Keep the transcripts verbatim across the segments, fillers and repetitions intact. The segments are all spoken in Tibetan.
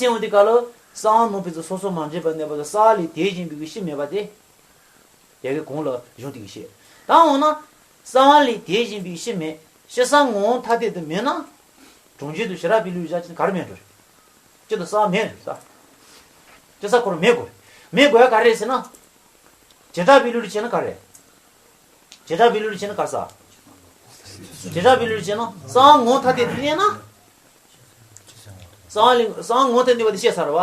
ཟེར་འོང་དུས་སྐབས་ལ་གསང་བ་ནོར་འཕེལ་ཚུལ་སོ་སོར་མ་འདྲེས་པར་གནས་པ་དང་གསང་བ་ལས་དེ་བཞིན་པའི་གི་གཞི་མེད་པ་དེ། ཡ་གི་གོང་ལ་གཞུང་དེ་གི་བཤད། ད་འོ་ན། གསང་བ་ལས་དེ་བཞིན་པའི་གཞི་མེད། གཞི་གསང་ངོ་བོ་ཐ་དད་དུ་མེད་ན། གྲངས་ཅན་དུ་ཞེ་དྲག་པའི་ལུགས་བཞག་ཅིང་ག་རེ་མེད་འགྲོ་རེད། སྤྱི་དང་གསང་བ་མེད་འགྲོ་རེད་ད། སྤྱི་གསང་ཁོ་རང་མེད་དགོས་རེད། མེད་དགོས་ཡ་ག་རེ་རེད་ཟེར་ན། བྱེ་བྲག་པའི་ལུགས་ལ་བྱས་ན་ག་རེ། བྱེ་བྲག་པའི་ལུགས་ལ་བྱས་ན་ག་རེ་ཟེར། བྱེ་བྲག་པའི་ལུགས་ལ་བྱས་ན་གསང་བ་ངོ་བོ་ཐ་དད་དུ་གནས་ན། གསང་བ་ལས་གསང་བ་ངོ་བོ་ཐ་དད་གནས་པ་དེ་བཤད་ཚར་བ།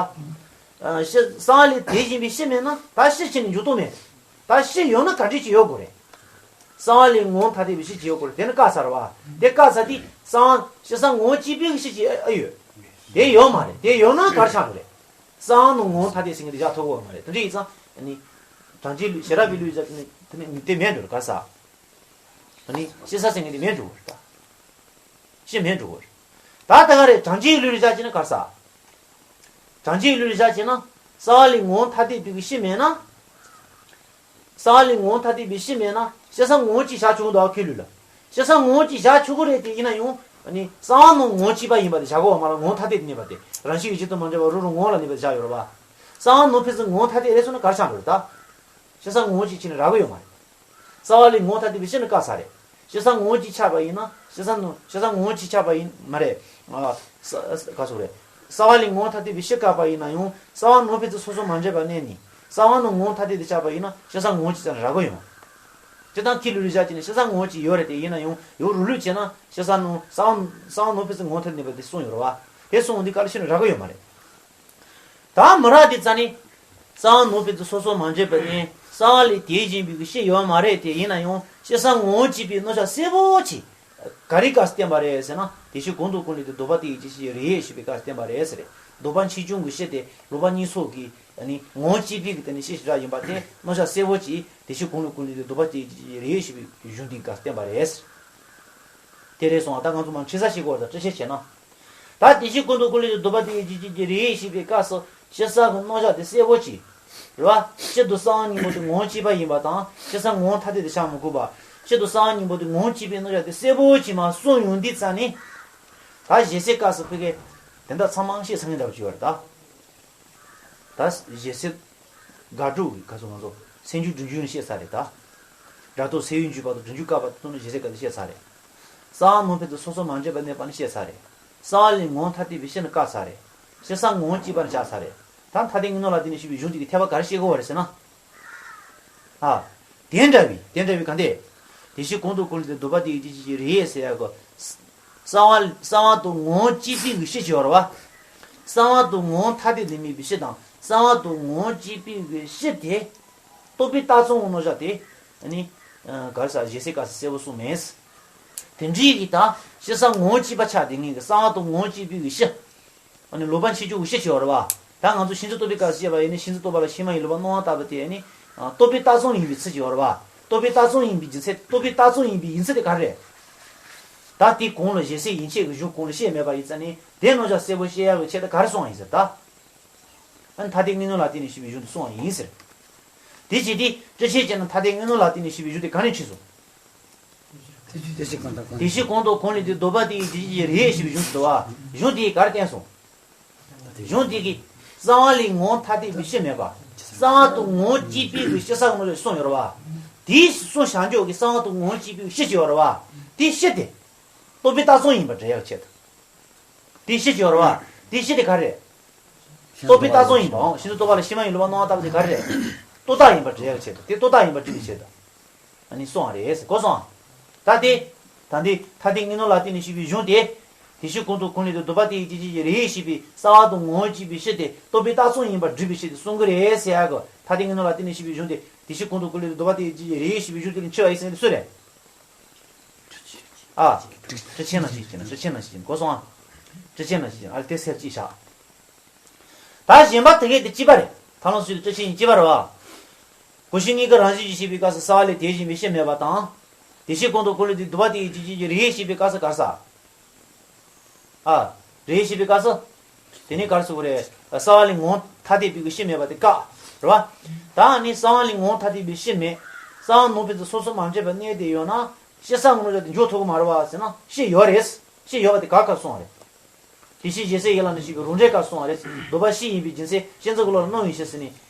ཨ་གཞི་གསང་བ་ལས་དེ་བཞིན་པའི་གཞི་མེད་ན་ད་གཞི་ཕྱིན་ནས་འཇུག་ཐུབ་མེད། ད་གཞི་ཡོད་ན་ག་འདྲ་ཅིག་ཡོད་དགོས་རེད། གསང་བ་ལས་ངོ་བོ་ཐ་དད་པའི་གཞི་ཅིག་ཡོད་དགོས་རེད་དེ་ནི་བཀག་ཚར་བ། དེ་བཀག་ཚར་དུས་གསང་བ་གཞི་གསང་ངོ་བོ་གཅིག་པའི་གཞི་ཅིག་ཨ་ཡོད། དེ་ཡོད་མ་རེད་དེ་ཡོད་ན་ག་རེ་ཆགས་འགྲོ་རེད། གསང་བ་ནོར་ངོ་བོ་ཐ་དད་ཟེར་མཁན་དེ་བཞག་ཐུབ་ཀྱི་ཡོད་མ་རེད་དེ་འདྲ་ཡིན་ཙང་ནི། གྲངས་ཅན་ལུགས་ཞེ་དྲག་པའི་ལུགས་བཞག་ནི་དེ་ནི་དེ་མེད་འགྲོ་རེད་ག་རེ་ཟེར། ནི་གཞི་གསང་ཟེར་མཁན་དེ་མེད་འགྲོ་གི་རེད་ད། གཞི་མེད་འགྲོ་གི་རེད། ད་ད་ག་རེ་གྲངས་ཅན་ལུགས་ལ་བཞག་ཅེ་ན་ག་རེ་ཟེར། གྲངས་ཅན་ལུགས་ལ་བཞག་ཅེ་ན་གསང་བ་ལས་ངོ་བོ་ཐ་དད་པའི་གི་གཞི་མེད་ན། གསང་བ་ལས་ངོ་བོ་ཐ་དད་པའི་གཞི་མེད་ན་གཞི་གསང་ངོ་བོ་གཅིག་བཞག་ཆོག་གི་འདུག་ཁོའི་ལུགས་ལ། གཞི་གསང་ངོ་བོ་གཅིག་བཞག་ཆོག་གི་རེད་དེ་ཡིན་ན་ཡང་ནི་གསང་བ་ནོར་ངོ་བོ་གཅིག་པ་ཡིན་པ་དེ་བཞག་གི་ཡོད་མ་རེད་ངོ་བོ་ཐ་དད་དུ་གནས་པ་དེ་རང་བཞིན་གྱིས་གཅིག་ཏུ་མ་འདྲེས་པ་རང་རང་ངོ་བོ་ལ་གནས་པ་དེ་བཞག་ཡོད་རེད་པ། གསང་བ་ནོར་འཕེལ་ཚུལ་ངོ་བོ་ཐ་དད་རེད་སོང་ན་ག་རེ་ཆགས་འགྲོ་རེད་ད། གཞི་གསང་ངོ་བོ་གཅིག་ཕྱིན་ནས་རག་གི་ཡོད་མ་རེད། གསང་བ་ལས་ངོ་བོ་ཐ་དད་པའི་གཞི་ནི་བཀག་ཚར་རེད། གཞི་གསང་ངོ་བོ་གཅིག་ཆགས་པ་ཡིན་ན་གཞི་གསང་ནོར་གཞི་གསང་ངོ་བོ་གཅིག་ཆགས་པ་ཡིན་མ་རེད། ཨ། ས་ས་ག་སོགས་རེད། གསང་བ་ལས་ངོ་བོ་ཐ་དད་པའི་གཞི་བཀག་པ་ཡིན་ན་ཡང་གསང་བ་ནོར་འཕེལ་ཚུལ་སོ་སོར་མ་འདྲེས་པར་གནས་ནས་གསང་བ་ནོར་ངོ་བོ་ཐ་དད་དུ་ཆགས་པ་ཡིན་ན་གཞི་གསང་ངོ་བོ་གཅིག་ཙམ་རག་གི་ཡོང་། སྤྱིར་བཏང་ཁོའི་ལུགས་ལ་བཞག་ཅེ་ན་གཞི་གསང་ངོ་བོ་གཅིག་ཡོད་རེད་དེ་ཡིན་ན་ཡང་ཡོད་རུང་ལུགས་བྱས་ན་གཞི་གསང་ནོར་གསང་བ་གསང་བ་ནོར་འཕེལ་ཚུལ་ངོ་བོ་ཐ་དད་གནས་པ་དེ་གསུངས་ཡོད་རེད་བ། དེ་གསུངས་འོང་དུས་ག་ལ་ཕྱིན་ནས་རག་གི་ཡོད་མ་རེད། ད་མི་རག་དེ་རྩ་ནི། གསང་བ་ནོར་འཕེལ་ཚུལ་སོ་སོར་མ་འདྲེས་པར་གནས། གསང་བ་ལས་དེ་བཞིན་པའི་གི་གཞི་ཡོད་མ་རེད་དེ་ཡིན་ན་ཡང་གཞི་གསང་ངོ་བོ་གཅིག་པའི་རྣམ་གཞག་གསལ་པོ་ཅིག་ག་རེའི་སྐབས་སུ་བསྟན་པ་རེད་ཟེར་ན་དེ་བཞིན་གོང་དུ་ཀུན་ལས་དེ་ལྡོག་པ་དེ་ཡི་རྒྱུད་ཅེས་རེད་ཞེས་པའི་སྐབས་སུ་བསྟན་པ་རེད་ཟེར། ལྡོག་པ་ཆེ་ཆུང་གི་གཞི་དེ་ལྡོག་པ་གཉིས་ཚོགས་ཀྱི་ནི་ངོ་བོ་གཅིག་པའི་གི་དེ་ནི་གཞི་ཞེ་དྲག་ཡིན་པ་དེ་རྣམ་གཞག་གསལ་པོ་ཅིག་དེ་བཞིན་གོང་དུ་ཀུན་ལས་དེ་ལྡོག་པ་དེ་ཡི་རྒྱུད་ཅེས་རེད་ཞེས་པའི་གཞུང་འདིའི་སྐབས་སུ་བསྟན་པ་རེད་ཟེར། དེ་རེད་སོང་བ་ད་ང་ཚོ་མར་འཁྲིད་ས་ཞིག་གོ་བ་དང་འཁྲིད་ཆེད་བྱས་ན། ད་དེ་བཞིན་གོང་དུ་ཀུན་ལས་དེ་ལྡོག་པ་དེ་ཡི་རྒྱུད་ཅེས་རེད་ཞེས་པའི་སྐབས་སུ་གཞི་གསང་གི་རྣམ་གཞག་དེ་གསལ་པོ་ཅིག་རེད་བ། སྤྱི་དང་གསང་བ་གཉིས་པོ་དེ་ངོ་བོ་གཅིག་པ་ཡིན་པ་དང་གཞི་གསང་ངོ་བོ་ཐ་དད་དུ་བཞག་མི་དགོས་པ། སྤྱི་དང་གསང་བ་གཉིས་པོ་དེ་ངོ་བོ་གཅིག་པའི་རྣམ་གཞག་དེ་གསལ་པོ་ཅིག་མར་གསུངས་ཡོང་དུས་ཙ་ནི། ད་ཞེ་སའི་སྐབས་སུ་ཕ་གི་དེ་འདྲ་ཚང་མ་ཤེས་ཚང་གི་འདྲ་བ་ཅིག་ཡོད་རེད་ད། ད་ཞེ་སའི་དགག་སྒྲུབ་ཀྱི་ཁ་སོ་ང་ཚོ་སེམས་འགྱུ་སྒྲིམ་འགྱུ་ནི་བཤད་ཚར་རེད་ད། སྒྲ་རྟོག་སེལ་བའི་འཇུག་པ་དང་སྒྲིམ་འཇུག་བཀག་པ་དང་བསྟུན་ནས་ཞེ་སའི་སྐབས་དེ་བཤད་ཚར་རེད། གསང་བ་ནོར་འཕེལ་ཚུལ་སོ་སོར་མ་འདྲེས་པར་གནས་པ་ནི་བཤད་ཚར་རེད། གསང་བ་ལས་ངོ་བོ་ཐ་དད་པའི་གཞི་ནི་བཀག་ཚར་རེད། གཞི་གསང་ངོ་བོ་གཅིག་པ་ནི་བཞག་ཚར་རེད། ད་ཐ་དད་དངོས་སྣང་ལ་བརྟེན་ནས་ཞུས་པའི་གཞུང་དེ་གིས་འཐད་པ་ག་རེ་བཤད་དགོས་པ་རེད་ཟེར་ན། ཨ། དེ་འདྲ་བའི་དེ་འདྲ་བའི་གང་དེ། དེ་བཞིན་གོང་དུ་ཀུན་ལས་དེ་ལྡོག་པ་དེ་ཡི་རྒྱུད་ཅེས་རེད་ཟེར་ཡག་གི། གསང་བ་གསང་བ་དང་ངོ་བོ་གཅིག་པའི་གི་གཞི་ཅིག་ཡོད་རེད་བ། གསང་བ་དང་ངོ་བོ་ཐ་དད་དུ་མེད་པའི་གཞི་དང་གསང་བ་དང་ངོ་བོ་གཅིག་པའི་གི་གཞི་དེ། རྟོག་པས་བཏགས་ཙམ་གྱི་རྣམ་གཞག་དེ། ཨ་ནི། ག་རེ་ཟེར་ཞེ་སའི་སྐབས་སུ་གསལ་པོ་གསུངས་མེད། དེ་འདྲའི་གི་ད་གཞི་གསང་ངོ་བོ་གཅིག་པ་ཆགས་དེ་ངེས་གི་གསང་བ་དང་ངོ་བོ་གཅིག་པའི་གི་གཞི། ཨ་ནི་ལོག་པ་ཕྱིན་ཅུང་གི་གཞི་ཅིག་ཡོད་རེད་བ། ད་ང་ཚོ་ཤིན་ཏུ་རྟོག་པའི་སྐབས་སུ་བཤད་པ་ཡིན་ན་ཤིན་ཏུ་རྟོག་པ་ལ་ཕྱི་མ་ཡི་ལོག་པར་སྣང་བ་ལྟ་བུ་དེ་ནི། རྟོག་པས་བཏགས་ཙམ་ཡིན་པའི་ཚུལ་ཅིག་ཡོད་རེད་བ། རྟོག་པས་བཏགས་ཙམ་ཡིན་པའི་རྒྱུ་མཚན་རྟོག་པས་བཏགས་ཙམ་ཡིན་པའི་ཡིན་ཚུལ་དེ་ག་རེ་རེད། ད་དེ་གོང་ལ་ཞེ་སའི་ཡན་ཆད་ཀྱི་གཞུང་གོང་ལ་བཤད་མེད་པ་ཡིན་ཙང་ནི་དེ་རྣམ་གཞག་གསལ་པོ་བཤད་ཡག་གི་ཆེད་དུ་ག་རེ་གསུངས་པ་ཡིན་ཟེར་ད། ཨ་ནི་ཐ་དད་དངོས་སྣང་ལ་བརྟེན་ནས་ཞུས་པའི་གཞུང་དེ་གསུངས་པ་ཡིན་ཟེར། དེ་བྱས་ཏེ་སྤྲོས་བཤད་བྱས་ན་ཐ་དད་དངོས་སྣང་ལ་བརྟེན་ནས་ཞུས་པའི་གཞུང་དེ་ག་ནས་ཁྲིད་སོང་། དེ་བཞིན་གང་དང་གང་དེ་བཞིན་གོང་དུ་གོང་ལས་དེ་ལྡོག་པ་དེ་ཡི་རྒྱུད་ཅེས་རེད་ཞེས་པའི་གཞུང་དུ་བ། གཞུང་དེས་ག་རེ་བསྟན་སོང་། གཞུང་དེ་གིས་གསང་བ་ལས་ངོ་བོ་ཐ་དད་པའི་གཞི་མེད་པ། གསང་བ་དང་ངོ་བོ་གཅིག་པའི་གི་གཞི་གསང་ངོ་ལ་གསུངས་ཡོད་རེད་བ། དེའི་གསུང་བྱང་ཆུབ་ཀྱི་གསང་བ་དང་ངོ་བོ་གཅིག་པའི་གཞི་ཅིག་ཡོད་རེད་བ། དེའི་གཞི་དེ། རྟོག་པས་བཏགས་ཙམ་ཡིན་པར་འགྲེལ་ཡག་ཆེད་དུ། དེའི་གཞི་ཅིག་ཡོད་རེད་བ། དེའི་གཞི་དེ་ག་རེ་རེད། རྟོག་པས་བཏགས་ཙམ་ཡིན་པའམ་ཤིན་ཏུ་རྟོག་པ་ལ་ཕྱི་མ་ཡི་ལོག་པར་སྣང་བ་ལྟ་བུ་དེ་ག་རེ་རེད། རྟོག་བཏགས་ཡིན་པར་འགྲེལ་ཡག་ཆེད་དུ་དེ་རྟོག་བཏགས་ཡིན་པར་འགྲེལ་བའི་ཆེད་དུ། ཨ་ནི་གསུངས་པ་རེད་ཟེར་གོ་སོང་། ད་དེ། ད་འདི་ཐ་དད་དངོས་སྣང་ལ་བརྟེན་ནས་ཞུས་པའི་གཞུང་དེ། དེ་བཞིན་གོང་དུ་གོང་ལས་དེ་ལྡོག་པ་དེ་ཡི་རྒྱུད་ཅེས་རེད་ཞེས་པའི་གསང་བ་དང་ངོ་བོ་གཅིག་པའི་གཞི་དེ་རྟོག་པས་བཏགས་ཙམ་ཡིན་པར་སྒྲུབ་པའི་ཆེད་དུ་གསུང་གི་རེད་ཟེར་ཡག་གི་ཐ་དད་དངོས་སྣང་ལ་བརྟེན་ནས་ཞུས་པའི་གཞུང་དེ་དེ་བཞིན་གོང་དུ་གོང་ལས་དེ་ལྡོག་པ་དེ་ཡི་རྒྱུད་ཅེས་རེད་ཞེས་པའི་གཞུང་དེ་ལ་འཆི་བ་ཡིན་ཟེར་ནས་སུ་རེད། ཨ། ཁྲིད་ཆེན་ནང་ཞིག་བྱས་ན་ཁྲིད་ཆེན་ནང་ཞིག་བྱས་ན་གོ་སོང་ཨ། ཁྲིད་ཆེན་ནང་ཞིག་བྱས་ན་ཨ་ལས་དེ་སེར་ཅིག་བཞག་ད་གཞན་པ་དེ་གས་དེ་གཅིག་པ་རེད། ཐར་ལམ་སོགས་དེ་ཁྲིད་ཆེན་གཅིག་པ་རེད་བ། གོ་ཤེས་གཉིས་ཀ་རང་བཞིན་གྱིས་ཤེས་པའི་སྐབས་སུ་གསང་བ་ལས་དེ་བཞིན་པའི་གཞི་མེད་པ་དང་། དེ་བཞིན་གོང་དུ་གོང་ལས་དེ་ལྡོག་པ་དེ་ཡི་རྒྱུད་ཅེས་རེད་ཞེས་པའི་སྐབས་སུ་ག་རེ་ཟེར། ཨ། རེད་ཞེས་པའི་སྐབས་སུ། དེ་ནི་ག་རེ་ཟེར་དགོས་རེད། གསང་བ་ལས་ངོ་བོ་ཐ་དད་པའི་གི་གཞི་མེད་པ་དེ་བཀག་རེད་བ། ད་ནི་གསང་བ་ལས་ངོ་བོ་ཐ་དད་པའི་གཞི་མེད། གསང་བ་ནོར་འཕེལ་ཚུལ་སོ་སོར་མ་འདྲེས་པར་གནས་ཏེ་ཡོད་ན། གཞི་གསང་གི་རྣམ་གཞག་དེ་འཇོག་ཐུབ་ཀྱི་མ་རེད་བ་ཟེར་ན་གཞི་ཡོད་རེད། གཞི་ཡོད་པ་དེ་ག་ག་སོང་བ་རེད། དེ་བཞིན་གཤེགས་པའི་ཡན་ལག་ནི་ཞིག་གི་རང་འགྲེལ་སྐབས་གསུངས་པ་རེད། འདོད་པ་བཞི་ཡིན་པའི་རྒྱུ་མཚན་གཤེགས་འཛིན་གྱི་བློ་ལ་སྣང་བའི་ཕྱིར་ཟེར་ནས་